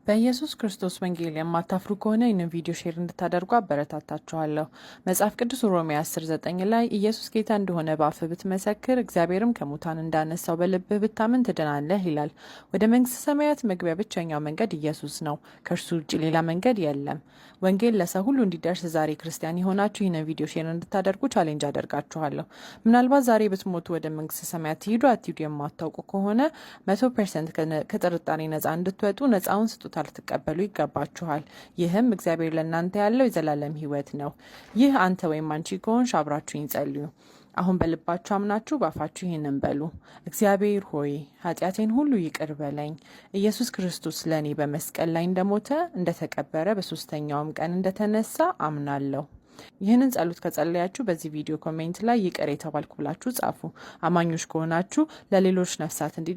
በኢየሱስ ክርስቶስ ወንጌል የማታፍሩ ከሆነ ይህንን ቪዲዮ share እንድታደርጉ አበረታታችኋለሁ። መጽሐፍ ቅዱስ ሮሜ 10:9 ላይ ኢየሱስ ጌታ እንደሆነ በአፍህ ብትመሰክር፣ እግዚአብሔርም ከሙታን እንዳነሳው በልብህ ብታምን ትድናለህ ይላል። ወደ መንግስተ ሰማያት መግቢያ ብቸኛው መንገድ ኢየሱስ ነው። ከእርሱ ውጭ ሌላ መንገድ የለም። ወንጌል ለሰው ሁሉ እንዲደርስ ዛሬ ክርስቲያን የሆናችሁ ይህንን ቪዲዮ share እንድታደርጉ challenge አደርጋችኋለሁ። ምናልባት ዛሬ ብትሞቱ ወደ መንግስተ ሰማያት ትሂዱ አትሂዱ የማታውቁ ከሆነ 100% ከጥርጣሬ ነጻ እንድትወጡ ነጻውን ስጦታ ልትቀበሉ ይገባችኋል። ይህም እግዚአብሔር ለእናንተ ያለው የዘላለም ሕይወት ነው። ይህ አንተ ወይም አንቺ ከሆንሽ አብራችሁኝ ጸልዩ። አሁን በልባችሁ አምናችሁ በአፋችሁ ይህንን በሉ። እግዚአብሔር ሆይ፣ ኃጢአቴን ሁሉ ይቅር በለኝ። ኢየሱስ ክርስቶስ ለእኔ በመስቀል ላይ እንደሞተ፣ እንደተቀበረ፣ በሶስተኛውም ቀን እንደተነሳ አምናለሁ። ይህንን ጸሎት ከጸለያችሁ በዚህ ቪዲዮ comment ላይ ይቅር የተባልኩ ብላችሁ ጻፉ። አማኞች ከሆናችሁ ለሌሎች ነፍሳት እንዲ